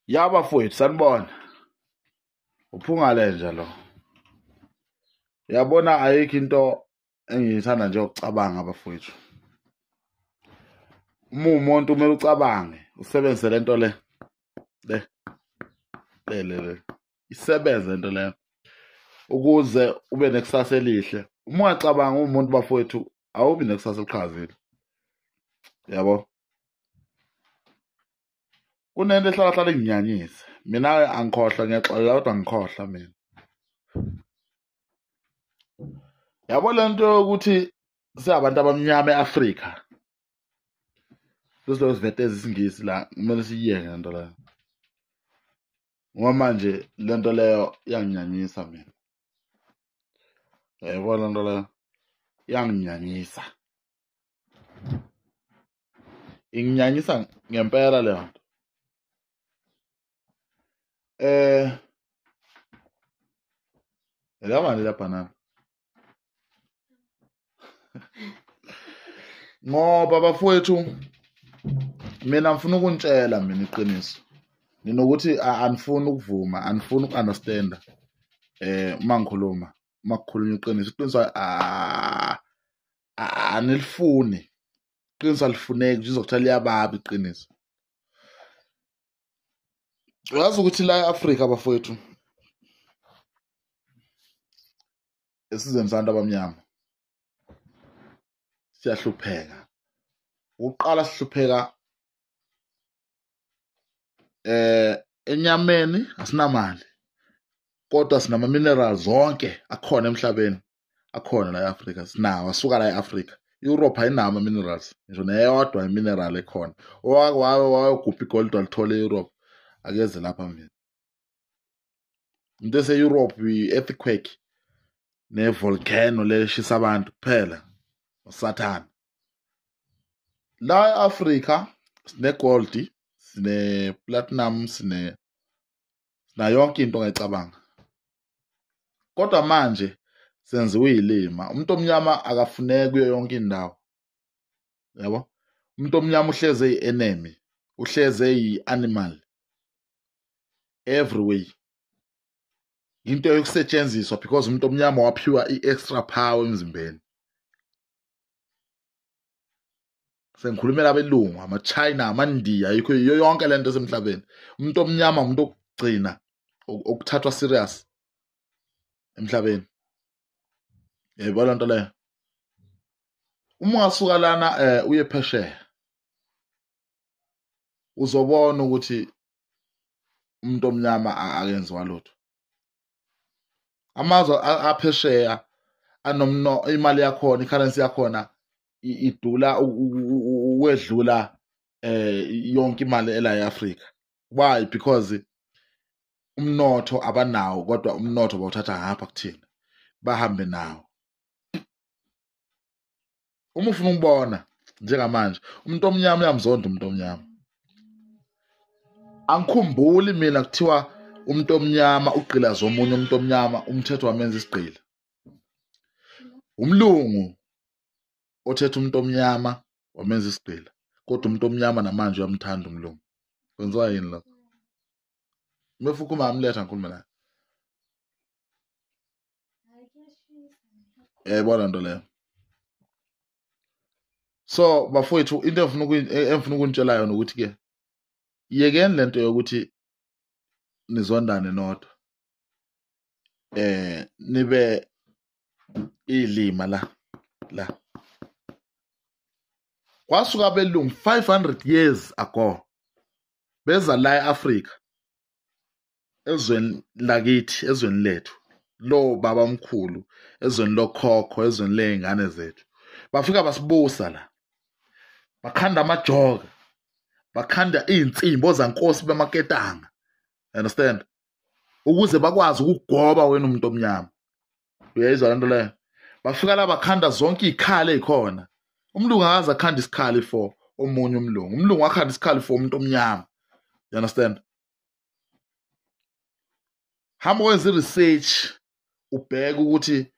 Ya bafowethu, sanibona. Uphunga lenja lo. Yabona ayikho into engiyithanda nje ukucabanga bafowethu. Uma umuntu kumele ucabange, usebenzise lento le. Le. Le le le. Isebenze lento leyo. Ukuze ube nekusasa elihle. Uma ungacabanga umuntu bafowethu, awubi nekusasa eliqhakazile. Yabo? Kunento ehlala hlala inginyanyise. Mina angikhohlwa, ngiyaxolela kodwa ngikhohlwa mina. Yabo lento yokuthi singabantu abamnyama eAfrika. Sizozivete isiNgisi la, kumele siyiyeke lento leyo. Ngoba manje lento leyo iyanginyanyisa mina. Yayibona lento leyo iyanginyanyisa. Inginyanyisa ngempela leyo nto. Elabani la banana. Ngoba bafowethu mina ngifuna ukuntshela mina iqiniso. Ninokuthi anifuni ukuvuma, anifuni ukunderstanda. Uma ngikhuluma, uma kukhulunywa iqiniso, iqiniso anilifuni. Iqiniso alifuneki, nje liyababa iqiniso. Uyazi ukuthi la eAfrika bafowethu esizweni sabantu abamnyama siyahlupheka. Uqala sihlupheka enyameni, asinamali kodwa sinama minerals zonke akhona emhlabeni, akhona la eAfrika, sinawo asuka la eAfrika. Europe ayinawo ama minerals, ngisho neyodwa imineral ekhona. Owake wayogubha igold walithola eEurope, akeze lapha mina. Into ese-Europe i-earthquake ne-volcano leshisa abantu kuphela, uSathane. La e-Afrika sine-gold, sine-platinum, sine yonke into ongayicabanga. Kodwa manje senziwe ilima. Umuntu omnyama akafuneki kuyo yonke indawo. Yabo? Umuntu omnyama uhleze eyi-enemy, uhleze eyi-animal every way. Into yokusetshenziswa because umuntu omnyama waphiwa i-extra power emzimbeni. Sengikhulumela abelungu, ama-China, amaNdiya, ayikho yonke lento esemhlabeni. Umuntu omnyama umuntu okugcina okuthathwa serious emhlabeni. Yayibona lento leyo. Uma ungasuka lana uye phesheya, uzobona ukuthi umuntu omnyama akenziwa lutho. Amazwe aphesheya anomno, imali yakhona, icurrency yakhona idula ukwedlula yonke imali ela eAfrika. Why? Because umnotho abanawo, kodwa umnotho bawuthatha ngapha kuthina, bahambe nawo. Uma ufuna ukubona njengamanje umuntu omnyama uyamzonda umuntu omnyama. Angikhumbuli mina kuthiwa umuntu omnyama ugqilaza omunye umuntu omnyama, umthetho wamenza isigqila. Umlungu othethe umuntu omnyama wamenza isigqila, kodwa umuntu omnyama namanje uyamthanda umlungu. Kwenziwa yini lokho? Mefuku uma amletha ngikhulume naye. Yayibona nto leyo. So bafowethu, into engifuna ukuntshela yona ukuthi ke yekeni lento yokuthi nizondane nodwa, nibe ilima la la. Kwasuka abelungu 500 years ago beza la eAfrika, ezweni lakithi, ezweni lethu lo baba omkhulu, ezweni lokhokho, ezweni lezingane zethu. Bafika basibusa la, bakhanda amajoka, bakhanda izinsimbi ozankosi bemaketanga, understand, ukuze bakwazi ukugoba wena umuntu omnyama. Uyayizwa lento leyo? Bafika la bakhanda zonke izikhali ezikhona. Umlungu akaze akhanda isikhali for omunye umlungu, umlungu wakhanda isikhali for umuntu omnyama. You understand? Hamba wenze research ubheke ukuthi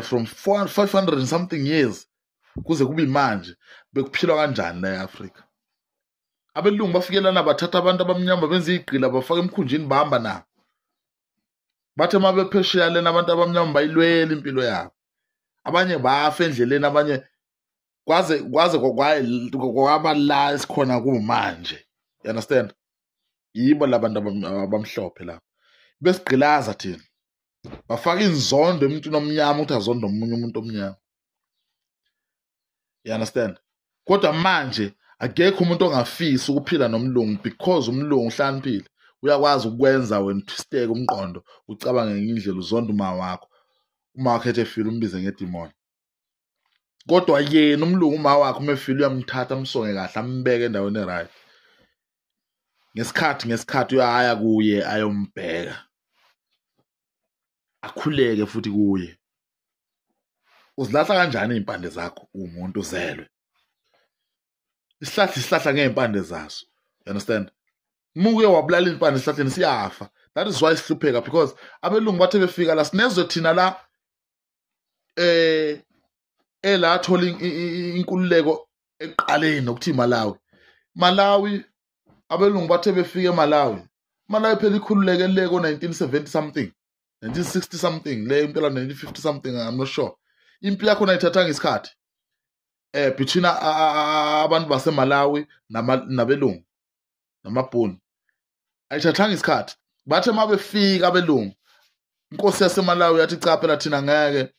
from 500 and something years kuze kube manje bekuphilwa kanjani la eAfrika. Abelungu bafikelana bathatha abantu abamnyama benza igqila bafaka emkhunjini bahamba nabo. Bathe mabephesheya lena abantu abamnyama bayilwela impilo yabo. Abanye bafa endleleni, abanye kwaze kwaba la esikhona kumanje. You understand? Yibo labantu abamhlophe lapha. Besigqilaza thina. Bafaka inzondo emuntwini omnyama ukuthi azonde omunye umuntu omnyama. You understand? Kodwa manje akekho umuntu ongafisi ukuphila nomlungu because umlungu uhlakaniphile. Uyakwazi ukwenza wena twisteke umqondo, ucabange ngendlela uzonda uma wakho. Uma wakho ethe file umbize ngedemon. Kodwa yena umlungu uma wakho uma efile uyamthatha amsonge kahle ambeke endaweni eright. Ngesikhathi uyaya kuye ayombheka. Akhuleke futhi kuye. Uzilahla kanjani impande zakho umuntu uzelwe? Isihlahla ngeimpande zaso. You understand? Muke wabulala impande esihlahleni siyafa. That is why sihlupheka because abelungu bathe befika la sinezwe thina la elathola inkululeko eqaleni okuthi Malawi. Malawi abelungu bathe befika eMalawi. Malawi phela ikhululeke le ko 1970 something. 1960 something le impela 1950 something, I'm not sure. Impi yakho nayithathanga isikhathi. Between abantu baseMalawi nabelungu namabhunu. Ayithathanga isikhathi. Bathe mabefika abelungu inkosi yaseMalawi yathi cha phela thina ngeke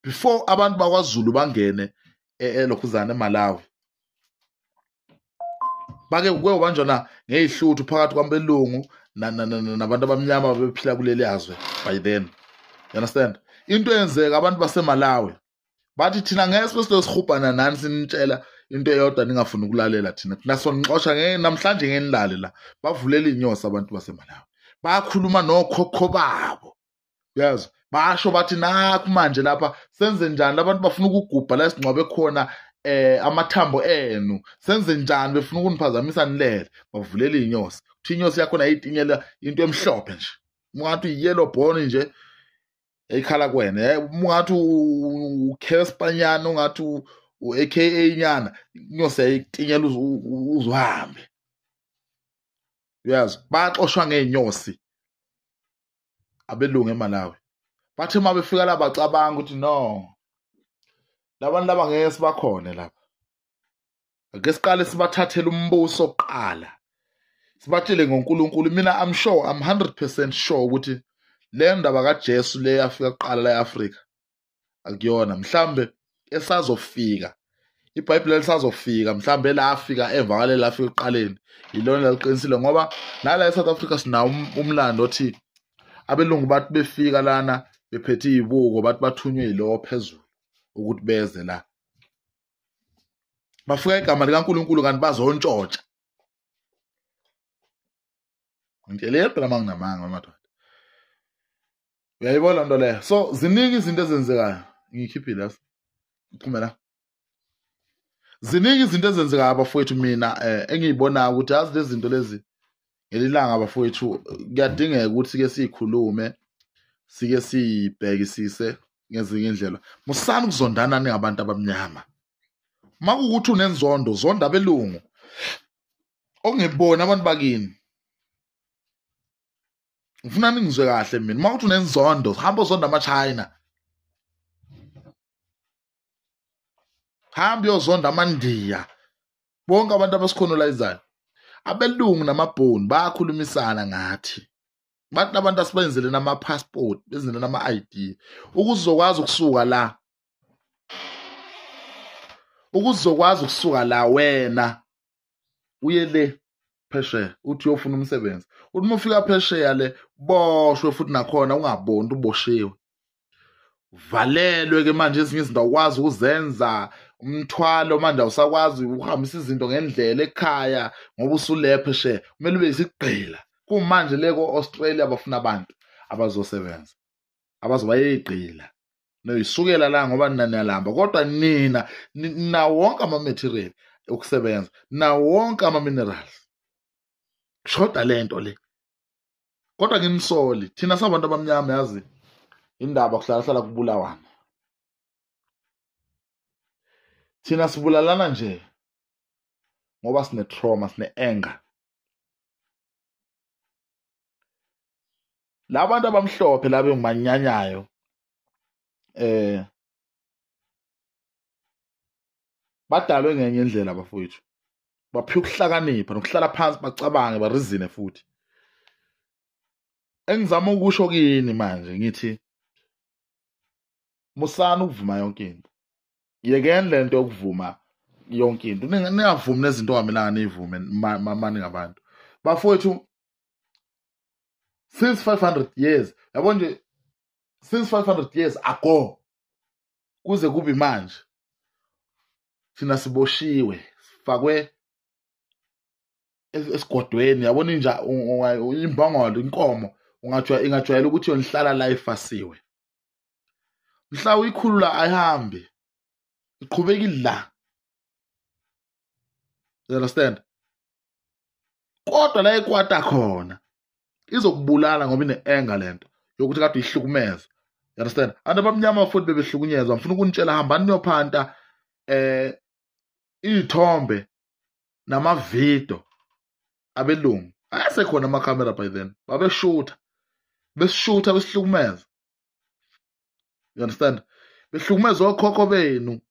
before abantu bakwaZulu bangene elokhuzana eMalawi. Bake kubanjwana ngezihluthu phakathi kwabelungu nabantu abamnyama bephila kuleli yazwe by then. You understand? Into eyenzeka abantu baseMalawi bathi thina ngeke sibe sihubhana nani sinitshela into eyodwa ningafuni ukulalela thina. Thina sonixosha ngeke namhlanje ngenilale la. Bavulela inyosi abantu baseMalawi. Bakhuluma nokhokho babo. Uyazwa? Basho bathi nakhu manje lapha senze njani labantu bafuna ukugubha la singcwabe khona amathambo enu. Senze njani befuna ukuniphazamisa nilele. Bavulela inyosi. Kuthi inyosi yakho nayitinyela into emhlophe nje. Ungathi yellow bone nje ekhala kuwena. Ungathi uCasper ungathi uAKA nyana inyosi ayitinyela uzuhambe. Uyazi baxoshwa ngeenyosi abelungu eMalawi. Bathe mabefika la bacabanga ukuthi no labantu laba ngeke sibakhone lapha. Ake siqale sibathathele umbuso kuqala. Sibatshele ngoNkulunkulu. Mina I'm sure, I'm 100% sure ukuthi le ndaba kaJesu le yafika kuqala la eAfrika akuyona. Mhlambe esazofika iBhayibheli lisazofika, mhlambe la afika emva kwale la afika ekuqaleni yilona liqinisile, ngoba nala eSouth Africa sinawo umlando othi abelungu bathi befika lana bephethe izibuko bathi bathunywe yilowo phezulu ukuthi beze la. Bafika igama likaNkulunkulu kanti bazontshontsha. Ngitshelile phela manginamanga madoda. Uyayibona nto leyo. So ziningi izinto ezenzekayo. Ngikhiphile yazi. Uphume la. Ziningi izinto ezenzekayo abafowethu mina engiyibonayo ukuthi yazi lezi zinto lezi ngelilanga abafowethu kuyadingeka ukuthi ke sikhulume sike sibhekisise ngezinye indlela. Musani ukuzondana ningabantu abamnyama. Makuwukuthi unenzondo zonda abelungu ongebona abantu bakini. Ngifuna ningizwe kahle mina. Makuthi unenzondo hamba uzonda amaChina. Hamba uyozonda amaNdiya. Bonke abantu abasikhonolayizayo. Abelungu namabhunu bayakhulumisana ngathi. Bathi abantu asibenzele nama passport, benzele nama ID ukuzokwazi ukusuka la. Ukuzokwazi ukusuka la wena uye le phesheya uthi uyofuna umsebenzi. Uthi uma ufika phesheya le boshwe futhi nakhona ungaboni uboshiwe. Valelwe ke manje ezinye izinto awukwazi ukuzenza, umthwalo manje awusakwazi ukuhambisa izinto ngendlela ekhaya ngoba usule phesheya. Kumele ube isigqila. Kumanje le ko-Australia bafuna abantu abazosebenza abazoba yigqila. Noyisukela la ngoba nina niyalamba, kodwa nina nawo wonke ama-material okusebenza, nawo wonke ama-minerals. Kushoda lento le. Kodwa nginisoli thina sabantu abamnyama yazi indaba kuhlala hlala kubulawana. Thina sibulalana nje Ngoba sine trauma, sine anger. Labantu abamhlophe laba engimanyanyayo badalwe ngenye indlela bafowethu. Baphiwe ukuhlakanipha nokuhlala phansi bacabange barizine futhi. Engizama ukusho kini manje ngithi musana ukuvuma yonke into. Yekeni lento yokuvuma yonke into. Ningavumi nezinto ongamelanga niyivume mani ngabantu. Bafowethu, since 500 years, yabo nje, since 500 years ago kuze kube manje thina siboshiwe, sifakwe esigodweni. Yabona inja, imbongolo, inkomo ingajwayela ukuthi yonihlala la ifasiwe. Mhla uyikhulula ayihambi, iqhubekile la. You understand? Kodwa la ikwata khona izokubulala ngoba ine-anger lento yokuthi kade uyihlukumeza. You understand? Abantu abamnyama futhi bebehlukunyezwa. Ngifuna ukunitshela, hambani niyophanta iy'thombe namavidiyo abelungu. Ayesekhona amakhamera by then. Babeshutha, besishutha, besihlukumeza. You understand? Behlukumeza okhokho benu.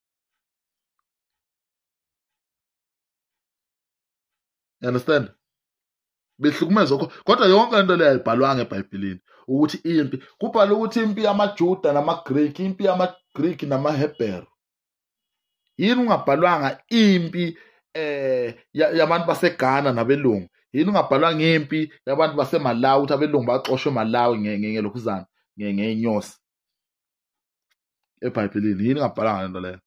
You understand? Behlukumeza okhokho. Kodwa yonke lento leyo ayibhalwanga eBhayibhelini ukuthi impi, kubhalwe ukuthi impi yamaJuda namaGreek, impi yamaGreek namaHebheru. Yini ungabhalwanga impi yabantu baseGhana nabelungu? Yini ungabhalwanga impi yabantu baseMalawi ukuthi abelungu baxoshwe eMalawi ngelokhuzana ngeenyosi eBhayibhelini? Yini ungabhalwanga lento leyo?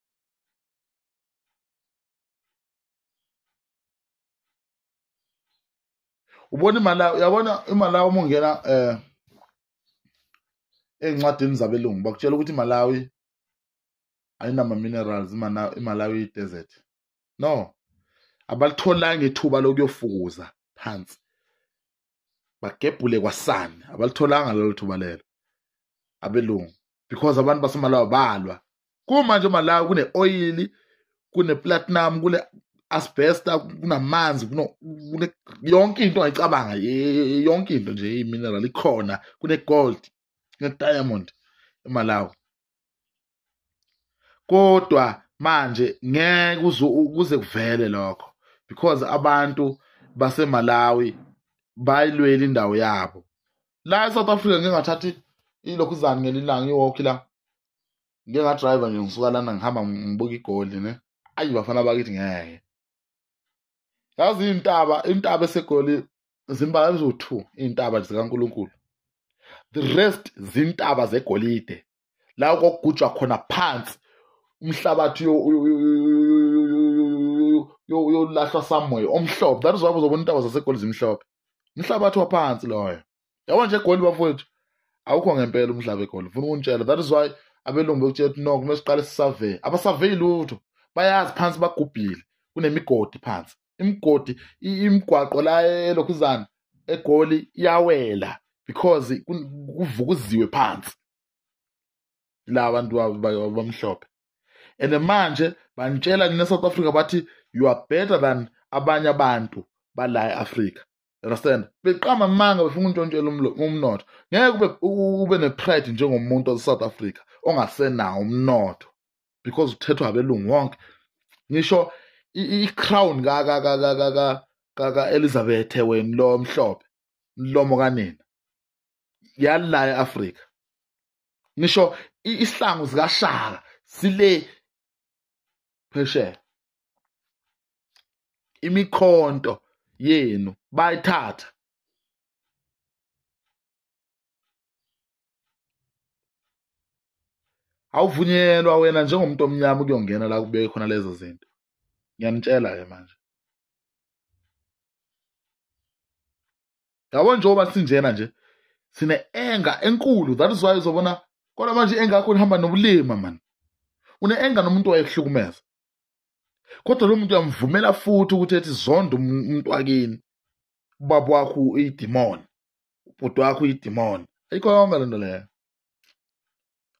Ubona iMalawi, uyabona iMalawi uma ungena ey'ncwadini zabelungu bakutshela ukuthi iMalawi ayinama minerals, iMalawi desert. No, abalitholanga ithuba lokuyofukuza phansi, bagebhule kwasani. Abalitholanga lelo thuba lelo abelungu because abantu baseMalawi balwa. Kumanje eMalawi kune-oil, kune-platinum, kune asbestos, kunamanzi, kune yonke into ongayicabanga, yonke into nje i-mineral ikhona, kune-gold, kune-diamond eMalawi. Kodwa manje ngeke kuze kuvele lokho because abantu baseMalawi bayilwela indawo yabo. La eSouth Africa ngike ngathatha ilokhuzana ngelilanga iwalk la, ngike ngadrive nje ngisuka lana ngihamba ngibuka iGoli ne. Ayi bafana bakithi ngeke. Yazi intaba eseGoli zimbalwa eziwu-2, iy'ntaba zikaNkulunkulu. The rest zintaba zegolide la kokugujwa khona phansi, umhlabathi uyolahlwa somewhere omhlophe. That is why uzobona intaba zaseGoli zimhlophe, umhlabathi waphansi loyo. Yabo nje eGoli bafowethu awukho ngempela umhlaba eGoli. Ufuna ukuntshela, that is why abelungu bekutshela ukuthi no, kumele siqale sisurvey. Abasurvey lutho, bayazi phansi bagubhile, kunemigodi phansi, imigodi, imigwaqo la elokhuzana eGoli iyawela because kuvukuziwe phansi la abantu abamhlophe. And manje banitshela nina South Africa bathi you are better than abanye abantu bala eAfrica. You understand? Beqamba amanga befuna ukuntshontshela umnotho. Ngeke ube ne-pride njengomuntu wase-South Africa ongasenawo umnotho because uthethwa abelungu wonke. Ngisho i-crown ka Elizabeth wena lo mhlophe mlomo kanina yala eAfrica. Ngisho isihlangu sikaShaka sile phesheya. Imikhonto yenu bayithatha. Awuvunyelwa wena njengomuntu omnyama ukuyongena la kubeke khona lezo zinto. Ngiyanitshela ke manje. Yabo njengoba sinjena nje sine anger enkulu. That is why uzobona kodwa manje i-anger yakho ihamba nobulima man. Une anger nomuntu wayekuhlukumeza. Kodwa lo muntu uyamvumela futhi ukuthi ethi zonda umuntu wakini. Ubaba wakho uyidemon, ubhuti wakho uyidemon. Ayikho yonke lento leyo.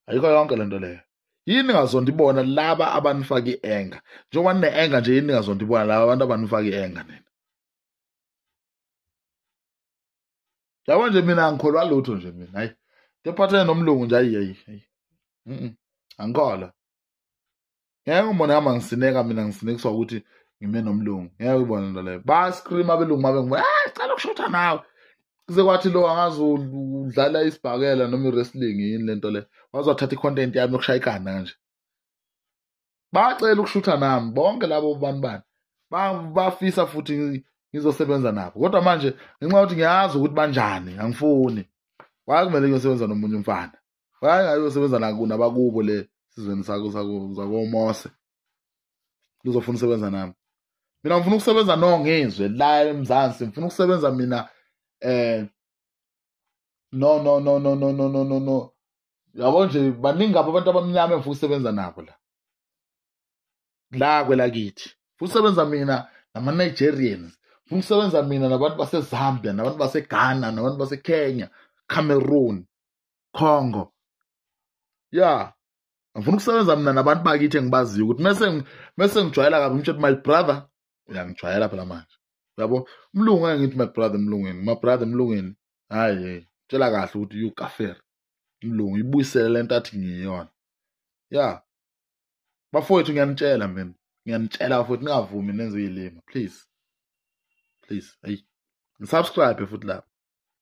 Ayikho yonke lento leyo. Yini ningazonda ibona laba abanifaka i-anger? Njengoba nine-anger nje, yini ningazonda ibona laba abantu abanifaka i-anger nina? Yabo nje mina angikholwa lutho nje mina. Hayi. Into nomlungu nje hayi hayi. Angikholwa. Ngeke ubone hamba ngisineka mina, ngisinekiswa ukuthi ngime nomlungu. Ngeke ubone into leyo. Ba scream abelungu mabe ngibona, "Ah, sicela ukushutha nawe." Kuze kwathi lo angazi udlala isibhakela noma i-wrestling yini lento le. Wazothatha i-content yami yokushaya ikhanda kanje. Bacela ukushutha nami bonke labo bani bani. Bafisa futhi ngizosebenza nabo. Kodwa manje ngenxa yokuthi ngiyazi ukuthi banjani, angifuni. Waye kumele ngiyosebenza nomunye umfana. Waye ngayosebenza nabakubo le sizweni sako zakoMose. Ngizofuna ukusebenza nami. Mina ngifuna ukusebenza noNgizwe la eMzansi, ngifuna ukusebenza mina no no no no no no no no no. Yabo nje baningi abantu abamnyama engifuna ukusebenza nabo la. La kwelakithi. Ngifuna ukusebenza mina nama Nigerians. Ngifuna ukusebenza mina nabantu baseZambia, nabantu baseGhana, nabantu baseKenya, Cameroon, Congo. Yeah. Ngifuna ukusebenza mina nabantu bakithi engibaziyo ukuthi mase ngijwayela kabi ngitsho my brother, uyangijwayela phela manje. Uyabo? Umlungu ngeke ngithi my brother emlungwini, my brother emlungwini. Hayi, tshela kahle ukuthi you kafir. Umlungu ibuyisele lento athi ngiyona. Yeah. Bafowethu ngiyanitshela mina. Ngiyanitshela bafowethu ningavumi nenze izilima, please. Please, hey. Subscribe futhi lapha.